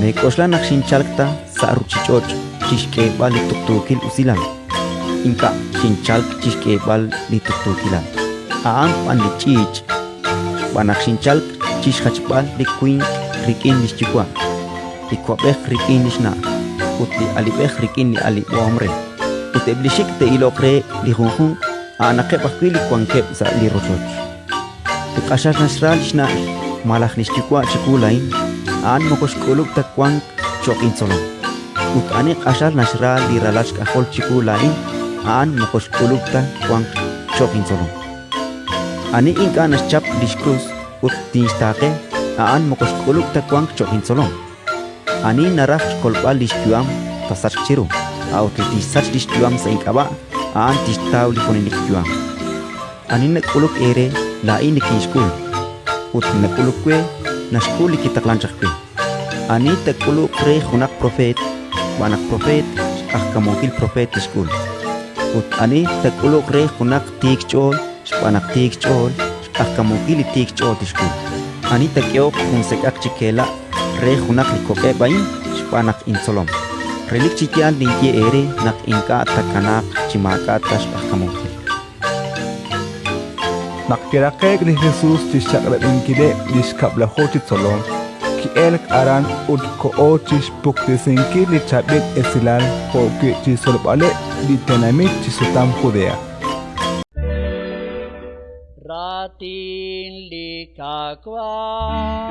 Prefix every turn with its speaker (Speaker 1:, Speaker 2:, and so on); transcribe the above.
Speaker 1: Meek'oxla naq xinchalk ta sa' ruuchich'och' chi xk'eeb'al li tuqtuukil usilal. Ink'a' xinchalk chi xk'eeb'al li tuqtuukilal, a'an b'an li ch'iich'. Xb'aan naq xinchalk chi xjachb'al li winq rik'in li xyuwa', li wa'b'ej rik'in li xna', ut li alib'ej rik'in li alib'ohom re. Ut eb' li xik' te'iloq re li junjunq a'anaqeb' ajwi' li wankeb' sa' li rochoch. Li q'axal naxra li xna' malaj li xyuwa' chiwu laa'in, a'an moko xk'ulub' ta wank cho'q intzolom. Ut ani q'axal naxra li ralal xk'ajol chiwu laa'in, a'an moko xk'ulub' ta wank cho'q intzolom. Ani ink'a' naxchap li xkrus ut tinxtaaqe, a'an moko xk'ulub' ta wank cho'q intzolom. Ani naraj xkolb'al li xyu'am taasachq chiru, a'ut li tixsach li xyu'am sa' ink'ab'a', a'an tixtaw li junelik yu'am. Ani nak'uluk eere, laa'in nikinxk'ul, ut li nak'uluk we, naxk'ul li kitaqlank chaq we. Ani taak'uluq re junaq propeet, xb'aan naq propeet, xq'ajkamunkil propeet tixk'ul. Ut ani taak'uluq re junaq tiik xch'ool, xb'aan naq tiik xch'ool, xq'ajkamunkil li tiik xch'ool tixk'ul. Ani taak'ehoq jun sek'aq chi keela' re junaq li kok'eb' a'in xb'aan naq intzolom, relik chi yaal ninye eere naq ink'a' taakanaaq chi maak'a' ta xq'ajkamunkil.
Speaker 2: Naq kiraqe'k li Jesus chi xchaq'rab'inkileb' li xkab'laju chi tzolom, ki'elk aran ut koho chi xpuktesinkil li Chaab'il Esilal jo'wi' chi xtzolb'aleb' li tenamit chi xsutam Judea.
Speaker 3: Raatin li Qaawa'.